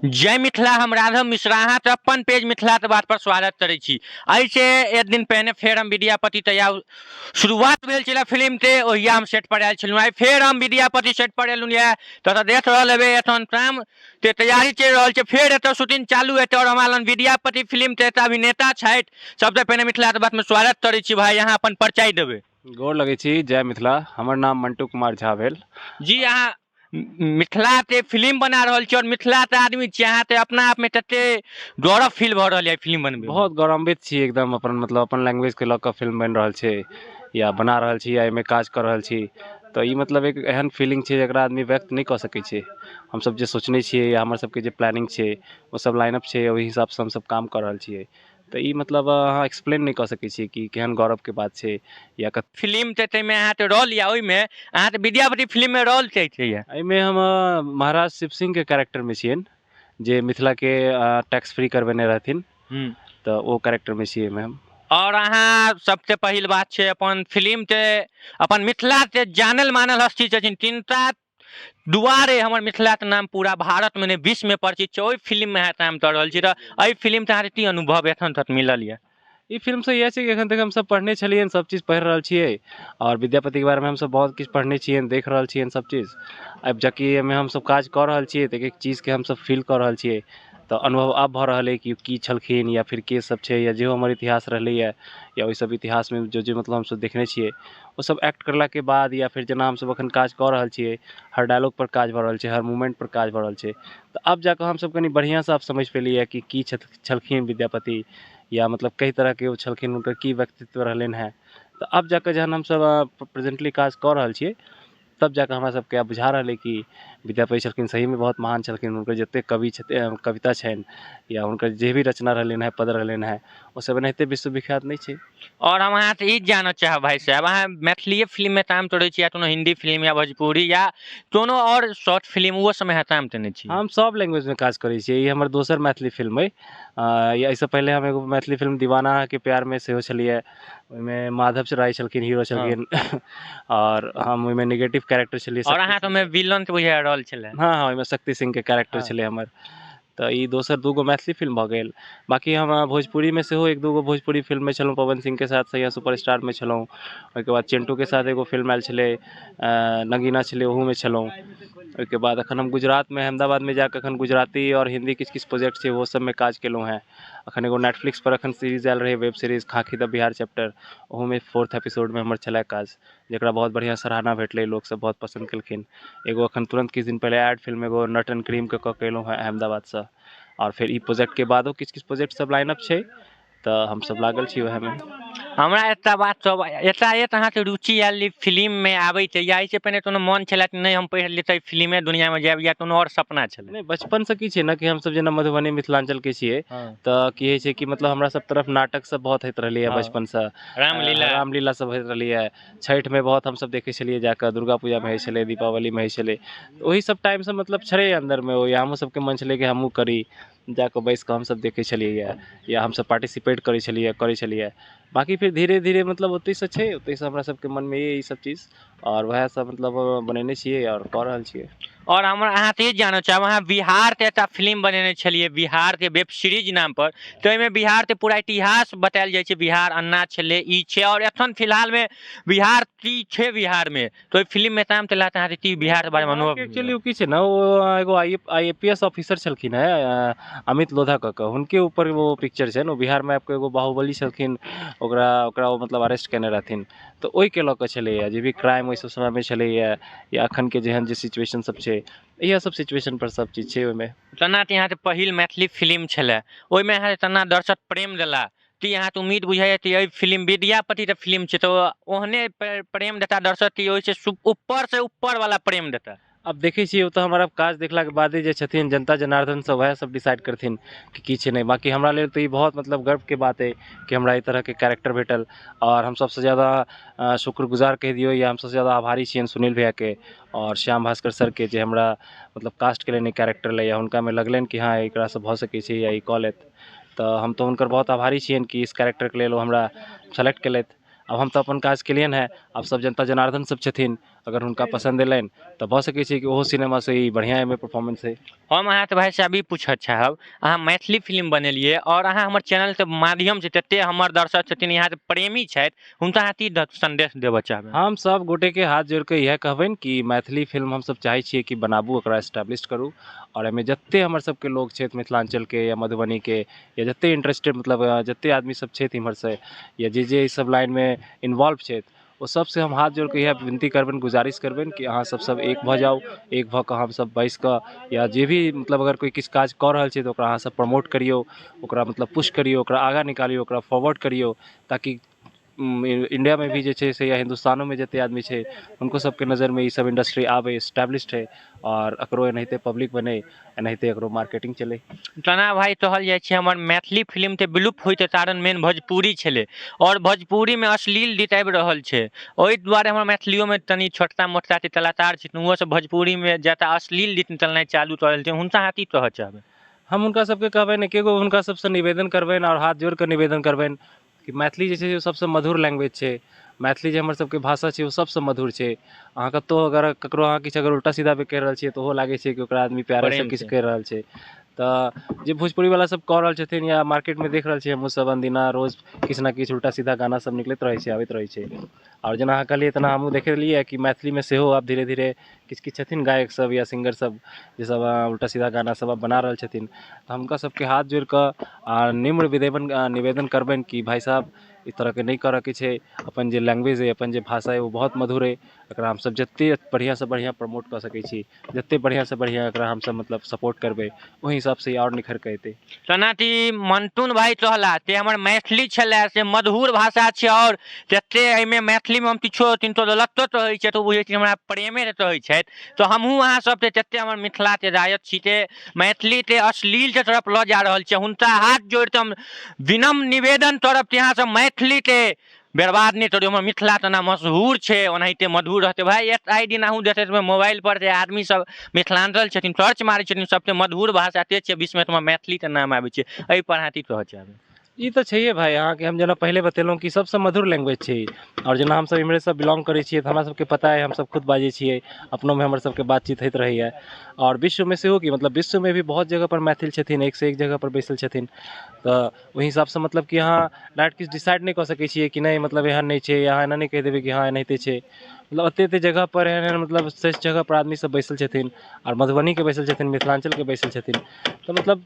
जय मिथिला। हम राघव मिश्रा अहाँके अपन पेज मिथिला के बात पर स्वागत करै छी। एहिसे एक दिन पहिने फेर हम विद्यापति तैयार शुरुआत भेल छलै फिल्म के, ओहिया हम सेट पर आयल छलहुँ। आइ फेर हम विद्यापति सेट पर एलहुँ यऽ तऽ देख रहल हेबै एखन काम के तैयारी चलि रहल छै, फेर एतऽ शूटिंग चालू हेतै और हमरा लग विद्यापति फिल्म के एकटा अभिनेता छथि। सबसे पहिने मिथिला के बात में स्वागत करै छी भाई, अहाँ अपन परिचय देबै। गोर लगै छी, जय मिथिला। हमर नाम मंटू कुमार झा भेल। जी, अहाँ मिथिला के फिल्म बना रहल छी और मिथिला के आदमी छी, अहाँ के अपना आप में कते गौरव फील भऽ रहल यऽ फिल्म बनबै? बहुत गौरवान्वित छी एकदम, अपन मतलब अपन लैंग्वेज के लऽ कऽ फिल्म बनि रहल छै या बना रहल छी या एहिमे काज कऽ रहल छी, तऽ ई मतलब एक एहन फीलिंग छै जकरा आदमी व्यक्त नहि कऽ सकै छै। हमसब जे सोचने छियै या हमर सबके जे प्लानिंग छै ओ सब लाइनअप छै, ओहि हिसाबसँ हमसब काम कऽ रहल छियै। तऽ ई मतलब अहाँ एक्सप्लेन नहि कऽ सकै छियै कि केहन गौरवके बात छै या कत फिल्म छै ताहिमे अहाँके रोल यऽ, ओहिमे अहाँके विद्यापति फिल्ममे रोल छै यऽ? एहिमे हम महाराज शिव सिंहके कैरेक्टरमे छियनि, जे मिथिलाके टैक्स फ्री करबेने रहथिन, तऽ ओ कैरेक्टरमे छियै एहिमे हम। और अहाँ सबसे पहिल बात छै अपन फिल्म के अपन मिथिलाके जानल मानल हस्ती छथिन, तिनका दुआरे हमर मिथिलाके नाम पूरा भारतमे नहि विश्वमे परिचित छै। ओहि फिल्ममे अहाँ काम कऽ रहल छी, तऽ एहि फिल्मसँ अहाँके की अनुभव एखन तक मिलल यऽ? ई फिल्मसँ इएह छै कि एखन तक हमसब पढ़ने छलियनि, सब चीज पढ़ि रहल छियै आओर विद्यापतिके बारेमे हमसब बहुत किछु पढ़ने छियनि, देख रहल छियनि सब चीज। आब जबकि एहिमे हमसब काज कऽ रहल छियै तऽ एक एक चीजके हमसब फील कऽ रहल छियै, तऽ अनुभव आब भऽ रहल अइ कि की छलखिन या फिर के सब छै या जेहो हमर इतिहास रहलैए या ओहि सब इतिहासमे जे जे मतलब हमसब देखने छियै ओ सब एक्ट करलाके बाद या फेर जेना हमसब एखन काज कऽ रहल छियै, हर डायलॉगपर काज भऽ रहल छै, हर मूवमेन्टपर काज भऽ रहल छै, तऽ आब जाकऽ हमसब कनि बढ़िआँसँ आब समझि पेलियै कि की छलखिन विद्यापति या मतलब कइ तरहके ओ छलखिन, हुनकर की व्यक्तित्व रहलनि हेँ। तऽ आब जाकऽ जहन हमसब प्रेजेन्टली काज कऽ रहल छियै तब जाकऽ हमरा सबके आब बुझा रहल अइ कि विद्यापति छलखिन सहीमे बहुत महान छलखिन। हुनकर जतेक कवि छथि, कविता छनि या हुनकर जे भी रचना रहलनि हेँ, पद रहलनि हेँ, ओ सब एनाहिते विश्वविख्यात नहि छै। और हम अहाँसँ ई जानऽ चाहब भाई साहब, अहाँ मैथिलीए फिल्ममे काम करै छी या कोनो हिन्दी फिल्म या भोजपुरी या कोनो आओर शॉर्ट फिल्म ओहो सबमे अहाँ काम केने छी? हम सब लैंग्वेजमे काज करै छियै। ई हमर दोसर मैथिली फिल्म अइ। एहिसँ पहिले हम एगो मैथिली फिल्म दीवाना अहाँके प्यारमे सेहो छलियै, ओहिमे माधव राय छलखिन हीरो छलखिन आओर हम ओहिमे निगेटिव कैरेक्टर छलियै। और अहाँ तऽ ओहिमे विलन के बुझा रहल छलै। हँ हँ, ओहिमे शक्ति सिंहके कैरेक्टर छलै हमर। तऽ ई दोसर दूगो मैथिली फिल्म भऽ गेल। बाँकी हम भोजपुरीमे सेहो एक दूगो भोजपुरी फिल्ममे छलहुँ, पवन सिंहके साथ सैया सुपरस्टारमे छलहुँ। ओहिके बाद चिन्टूके साथ एगो फिल्म आयल छलै नगीना छलै, ओहूमे छलहुँ। ओहिके बाद एखन हम गुजरातमे अहमदाबादमे जाकऽ एखन गुजराती आओर हिन्दी किछु किछु प्रोजेक्ट छै ओहो सबमे काज केलहुँ हेँ। एखन एगो नेटफ्लिक्सपर एखन सीरीज आयल रहै web series Khakhi the Bihar chapter, ओहूमे फोर्थ एपिसोडमे हमर छलै काज, जकरा बहुत बढ़िआँ सराहना भेटलै, लोकसब बहुत पसन्द केलखिन। एगो एखन तुरन्त किछु दिन पहिले एड फिल्म एगो नट एंड क्रीमके कऽ के एलहुँ हेँ अहमदाबादसँ। आओर फेर ई प्रोजेक्टके बादो किछु किछु प्रोजेक्ट सब लाइनअप छै, तऽ हमसब लागल छी वएहमे। हमरा एकटा बात सब एकाएक अहाँके रुचि आयल ई फिल्ममे आबैके, या एहिसँ पहिने कोनो मन छलै कि नहि हम पढ़ि लिख कऽ फिल्मे दुनिआँमे जायब, या कोनो आओर सपना छलै? नहि, बचपनसँ की छै ने कि हमसब जेना मधुबनी मिथिलाञ्चलके छियै, तऽ की होइ छै कि मतलब हमरा सब तरफ नाटक सब बहुत होइत रहलैए बचपनसँ। रामलीला। रामलीला सब होइत रहलैए छठिमे, बहुत हमसब देखै छलियै जाकऽ, दुर्गा पूजामे होइ छलै, दीपावलीमे होइ छलै, ओही सब टाइमसँ मतलब छलै अन्दरमे ओ, हमहूँ सबके मन छलै कि हमहूँ करी, जाकऽ बैसिकऽ हमसब देखै छलियै या हमसब पार्टिसिपेट करै छलियै। बाँकी फेर धीरे धीरे मतलब ओतहिसँ छै, ओतहिसँ हमरा सबके मनमे ई सब चीज आओर वएह सब मतलब बनेने छियै आओर कऽ रहल छियै। आओर हमर अहाँसँ ई जानऽ चाहब, अहाँ बिहारके एकटा फिल्म बनेने छलियै बिहारके वेब सीरीज नामपर, तऽ ओहिमे बिहारके पूरा इतिहास बतायल जाइ छै, बिहार एना छलै ई छै आओर एखन फिलहालमे बिहार की छै बिहारमे, तऽ ओहि फिल्ममे काम केला तऽ अहाँके की बिहारके बारेमे अनुभव? एक्चुअली ओ की छै ने, ओ एगो I P S officer छलखिन हेँ अमित लोधा कऽ कऽ, हुनके ऊपर ओ पिक्चर छनि। ओ बिहारमे आबिकऽ एगो बाहुबली छलखिन, ओकरा ओकरा ओ मतलब अरेस्ट केने रहथिन, तऽ ओहिके लऽ कऽ छलैए। जे भी क्राइम ओहि सब समयमे छलैए या एखनके जेहन जे सिचुएशन सब छै, इएह सब सिचुएशन पर सब चीज छै ओहिमे। तेना तऽ अहाँके पहिल मैथिली फिल्म छलै, ओहिमे अहाँके तेना दर्शक प्रेम देला कि अहाँके उम्मीद बुझाइए कि एहि फिल्म विद्यापतिके फिल्म छै तऽ ओहने प्रेम देता दर्शक कि ओहिसँ ऊपरसँ ऊपरवला प्रेम देता? आब देखै छियै, ओ तऽ हमर आब काज देखलाके बादे जे छथिन जनता जनार्दन सब वएह सब डिसाइड करथिन कि की छै नहि। बाँकी हमरा लेल तऽ ई बहुत मतलब गर्वके बात अइ कि हमरा एहि तरहके कैरेक्टर भेटल आओर हम सबसँ ज्यादा शुक्रगुजार कहि दियौ या हम सबसँ ज्यादा आभारी छियनि सुनील भैयाके आओर श्याम भास्कर सरके, जे हमरा मतलब कास्ट केलनि एहि कैरेक्टर लए या हुनकामे लगलनि कि हँ एकरासँ भऽ सकै छै या ई कऽ लेत। तऽ हम तऽ हुनकर बहुत आभारी छियनि कि इस कैरेक्टरके लेल ओ हमरा सेलेक्ट केलथि। आब हम तऽ अपन काज केलियनि हेँ, आब सब जनता जनार्दन सब छथिन, अगर हुनका पसन्द एलनि तऽ भऽ सकै छै कि ओहो सिनेमासँ ई बढ़िआँ एहिमे परफॉर्मेंस होइ। हम अहाँसँ भाइ साहब ई पूछऽ चाहब, अहाँ मैथिली फिल्म बनेलियै आओर अहाँ हमर चैनलके माध्यमसँ जतेक हमर दर्शक छथिन, यहाँके प्रेमी छथि, हुनका अहाँ की सन्देश देबऽ चाहबै? हम सब गोटेके हाथ जोड़िके इएह कहबनि कि मैथिली फिल्म हमसब चाहै छियै कि बनाबू, ओकरा एस्टेब्लिश करू आओर एहिमे जतेक हमर सबके लोक छथि मिथिलाञ्चलके या मधुबनीके या जतेक इंटरेस्टेड मतलब जतेक आदमी सब छथि इम्हरसँ या जे जे एहि सब लाइनमे इन्वॉल्व छथि, ओ सबसँ हम हाथ जोड़िके इएह विनती करबनि, गुजारिश करबनि कि अहाँ सब सब एक भऽ जाउ। एक भऽ कऽ हमसब बैसिकऽ या जे भी मतलब अगर कोइ किछु काज कऽ रहल छै तऽ ओकरा अहाँ सब प्रमोट करियौ, ओकरा मतलब पुश करियौ, ओकरा आगाँ निकालियौ, ओकरा फॉरवर्ड करियौ, ताकि इण्डियामे भी जे छै से या हिन्दुस्तानोमे जतेक आदमी छै हुनको सबके नजरिमे ई सब इण्डस्ट्री आबै, एस्टेब्लिश्ड हइ आओर एकरो एनाहिते पब्लिक बनै, एनाहिते एकरो मार्केटिंग चलै। तना भाइ, कहल जाइ छै हमर मैथिली फिल्म तऽ विलुप्त होइके कारण मेन भोजपुरी छलै आओर भोजपुरीमे अश्लील गीत आबि रहल छै, ओहि दुआरे हमर मैथिलियोमे तनि छोटका मोटका के कलाकार छथिन, ओहो सब भोजपुरीमे जादा अश्लील गीत निकलनाइ चालू कऽ देलकै। हुनका अहाँ की कहऽ चाहबै? हम हुनका सबके कहबनि, एकेगो हुनका सबसँ निवेदन करबनि आओर हाथ जोड़िकऽ निवेदन करबनि कि मैथिली जे छै से सबसँ मधुर लैंग्वेज छै। मैथिली जे हमर सबके भाषा छै ओ सबसँ मधुर छै। अहाँ कतहु अगर ककरो अहाँ किछु अगर उल्टा सीधा भी कहि रहल छियै तऽ ओहो लागै छै कि ओकरा आदमी प्यारेसँ किछु कहि रहल छै। तऽ जे भोजपुरीवला सब कऽ रहल छथिन या मार्केटमे देख रहल छियै हमहूँ सब अनदिना रोज किछु ने किछु उल्टा सीधा गाना सब निकलैत रहै छै, आबैत रहै छै। आओर जेना अहाँ कहलियै तेना हमहूँ देखलियै कि मैथिलीमे सेहो आब धीरे धीरे किछु किछु छथिन गायक सब या सिंगर सब जे सब उल्टा सीधा गाना सब आब बना रहल छथिन। तऽ हुनका सबके हाथ जोड़िकऽ आ निम्र विदेवन निवेदन करबनि कि भाइ साहब, ई तरहके नहि करऽके छै। अपन जे लैंग्वेज अइ, अपन जे भाषा अइ, ओ बहुत मधुर अइ। एकरा हमसब जतेक बढ़िआँसँ बढ़िआँ प्रमोट कऽ सकै छी, जतेक बढ़िआँसँ बढ़िआँ एकरा हमसब मतलब सपोर्ट करबै, ओहि हिसाबसँ ई आओर निखरिकऽ एतै। तेनाकि मंटून भाइ कहला से हमर मैथिली छलै से मधुर भाषा छै आओर जतेक एहिमे मैथिलीमे हम किछो किनको गलतो कहै छियै तऽ ओ बुझै छै हमरा प्रेमे कहै छथि। तऽ हमहूँ अहाँ सबके जतेक हमर मिथिलाके गायक छी से मैथिलीके अश्लीलके तरफ लऽ जा रहल छै, हुनका हाथ जोड़िकऽ हम विनम्र निवेदन करब कि अहाँसब मैथिलीके बर्बाद नहि करू। हमर मिथिला तेना मशहूर छै, ओनाहिते मधुर रहतै। भाइ, एक आइ दिन अहूँ देखैत हेबै मोबाइलपर जे आदमीसब मिथिलाञ्चल छथिन सर्च मारै छथिन सबके मधुर भाषा से छै, बीचमे हमर मैथिलीके नाम आबै छै। एहिपर अहाँ की कहऽ चाहबै? ई तऽ छैहे भाइ, अहाँके हम जेना पहिले बतेलहुँ कि सबसँ मधुर लैंग्वेज छै ई। आओर जेना हमसब इम्हरेसँ बिलोंग करै छियै तऽ हमरा सबके पता अइ, हमसब खुद बाजै छियै, अपनोमे हमर सबके बातचीत होइत रहैए। आओर विश्वमे सेहो कि मतलब विश्वमे भी बहुत जगहपर मैथिल छथिन, एकसँ एक जगहपर बैसल छथिन। तऽ ओहि हिसाबसँ मतलब कि अहाँ डायरेक्ट किछु डिसाइड नहि कऽ सकै छियै कि नहि मतलब एहन नहि छै, अहाँ एना नहि कहि देबै कि हँ एनाहिते छै। मतलब एते एते जगहपर एहन एहन मतलब श्रेष्ठ जगहपर आदमी सब बैसल छथिन आओर मधुबनीके बैसल छथिन, मिथिलाञ्चलके बैसल छथिन। तऽ मतलब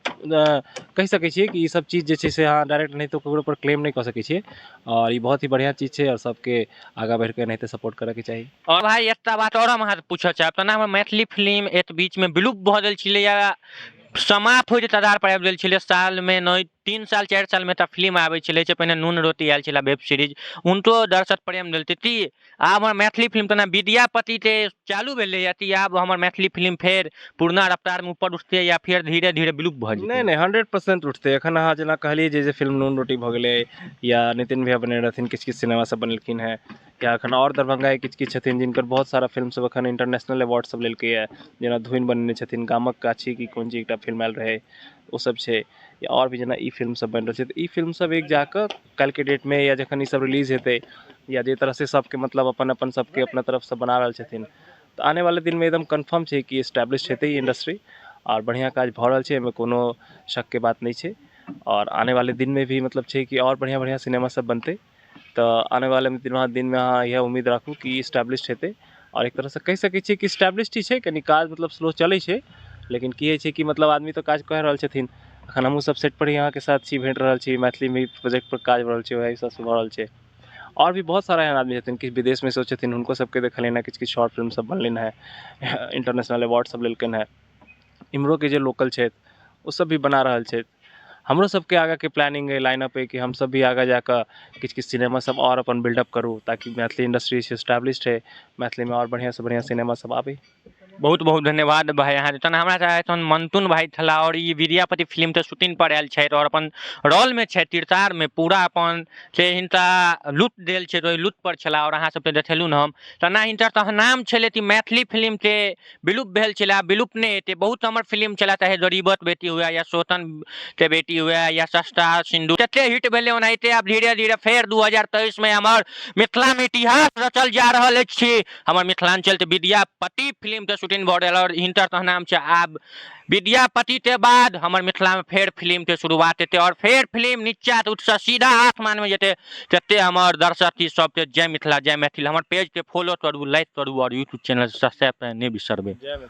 कहि सकै छियै कि ई सब चीज जे छै से अहाँ डायरेक्ट नहि तऽ ककरोपर क्लेम नहि कऽ सकै छियै आओर ई बहुत ही बढ़िआँ चीज छै आओर सबके आगाँ बढ़िकऽ एनाहिते सपोर्ट करऽके चाही। आओर भाइ, एकटा बात आओर हम अहाँसँ पूछऽ चाहब, तेना हमर मैथिली फिल्म एक बीचमे विलुप्त भऽ गेल छलैए, समाप्त होइके कगारपर आबि गेल छलै। सालमे नहि 3 साल 4 सालमे एकटा फिल्म आबै छलै, से पहिने नून रोटी आयल छलै वेब सीरीज, हुनको दर्शक प्रेम देलकै। की आब हमर मैथिली फिल्म तेना विद्यापतिके चालू भेलैए कि आब हमर मैथिली फिल्म फेर पुरना रफ्तारमे ऊपर उठतै या फेर धीरे धीरे विलुप्त भऽ जेतै? नहि नहि, 100% उठतै। एखन अहाँ जेना कहलियै जे फिल्म नून रोटी भऽ गेलै या नितिन भैया बनेने रहथिन, किछु किछु सिनेमा सब बनेलखिन हेँ, या एखन आओर दरभंगाके किछु किछु छथिन जिनकर बहुत सारा फिल्म सब एखन इंटरनेशनल अवार्ड सब लेलकैए, जेना धुनि बनेने छथिन, गामक गाछी की कोन चीज एकटा फिल्म आयल रहै, ओ सब छै। या आओर भी जेना ई फिल्म सब बनि रहल छै, तऽ ई फिल्म सब एक जाकऽ काल्हिके डेटमे या जखन ई सब रिलीज हेतै या जे तरहसँ सबके मतलब अपन अपन सबके अपना तरफसँ बना रहल छथिन, तऽ आने वाले दिनमे एकदम कन्फर्म छै कि एस्टेब्लिश हेतै ई इंडस्ट्री आओर बढ़िआँ काज भऽ रहल छै, एहिमे कोनो शकके बात नहि छै। आओर आने वाले दिनमे भी मतलब छै कि आओर बढ़िआँ बढ़िआँ सिनेमा सब बनतै, तऽ आने वाले दिनमे अहाँ इएह उम्मीद राखू कि एस्टेब्लिश हेतै। आओर एक तरहसँ कहि सकै छियै कि एस्टेब्लिश ही छै, कनि काज मतलब स्लो चलै छै, लेकिन की होइ छै कि मतलब आदमी तऽ काज कऽ रहल छथिन। एखन हमहूँ सब सेटपर ही अहाँके साथ छी, भेट रहल छी, मैथिलीमे प्रोजेक्टपर काज भऽ रहल छै, ओएह हिसाबसँ भऽ रहल छै। आओर भी बहुत सारा एहन आदमी छथिन, किछु विदेशमे सेहो छथिन, हुनको सबके देखलियनि हँ, किछु किछु शॉर्ट फिल्म सब बनलनि हँ, इंटरनेशनल अवार्ड सब लेलकनि हँ। इम्हरोके जे लोकल छथि ओ सब भी बना रहल छथि। हमरो सबके आगाँके प्लानिंग अइ, लाइनअप अइ कि हमसब भी आगाँ जाकऽ किछु किछु सिनेमा सब आओर अपन बिल्डअप करू, ताकि मैथिली इंडस्ट्री से एस्टेब्लिश छै, मैथिलीमे आओर बढ़िआँसँ बढ़िआँ सिनेमा सब आबै। बहुत बहुत धन्यवाद भाई अहाँ तहन हमरा साथ तहन मंतुन भाई छला आओर ई विद्यापति फिल्म के शूटिंग पर आयल छथि आओर अपन रोलमे छथि तीर्थारमे पूरा अपन से हिनका लुत्फ देल छै तऽ ओहि लुत्फ पर छला आओर अहाँ सबके देखेलहुँ हम तेना हिनकर तहन नाम छलै कि मैथिली फिल्मके विलुप्त भेल छलै आब विलुप्त नहि हेतै बहुत हमर फिल्म छलै चाहे गरीबक बेटी हुए या शोषणके बेटी हुए या सस्ता सिन्दूर कते हिट भेलै ओनाहिते आब धीरे धीरे फेर 2023मे हमर मिथिलामे इतिहास रचल जा रहल अछि। हमर मिथिलांचल के विद्यापति फिल्म के शूटिंग भऽ रहल आओर हिनकर तहन नाम छै। आब विद्यापति के बाद हमर मिथिला में फेर फिल्म के शुरुआत हेतै आओर फेर फिल्म नीचा उठसँ सीधा आसमान में जेतै। तते हमर दर्शक छी सबके जय मिथिला, जय मैथिल। हमर पेज के फॉलो करू, लाइक करू आओर यूट्यूब चैनल सब्सक्राइब करनाइ नहि बिसरबै।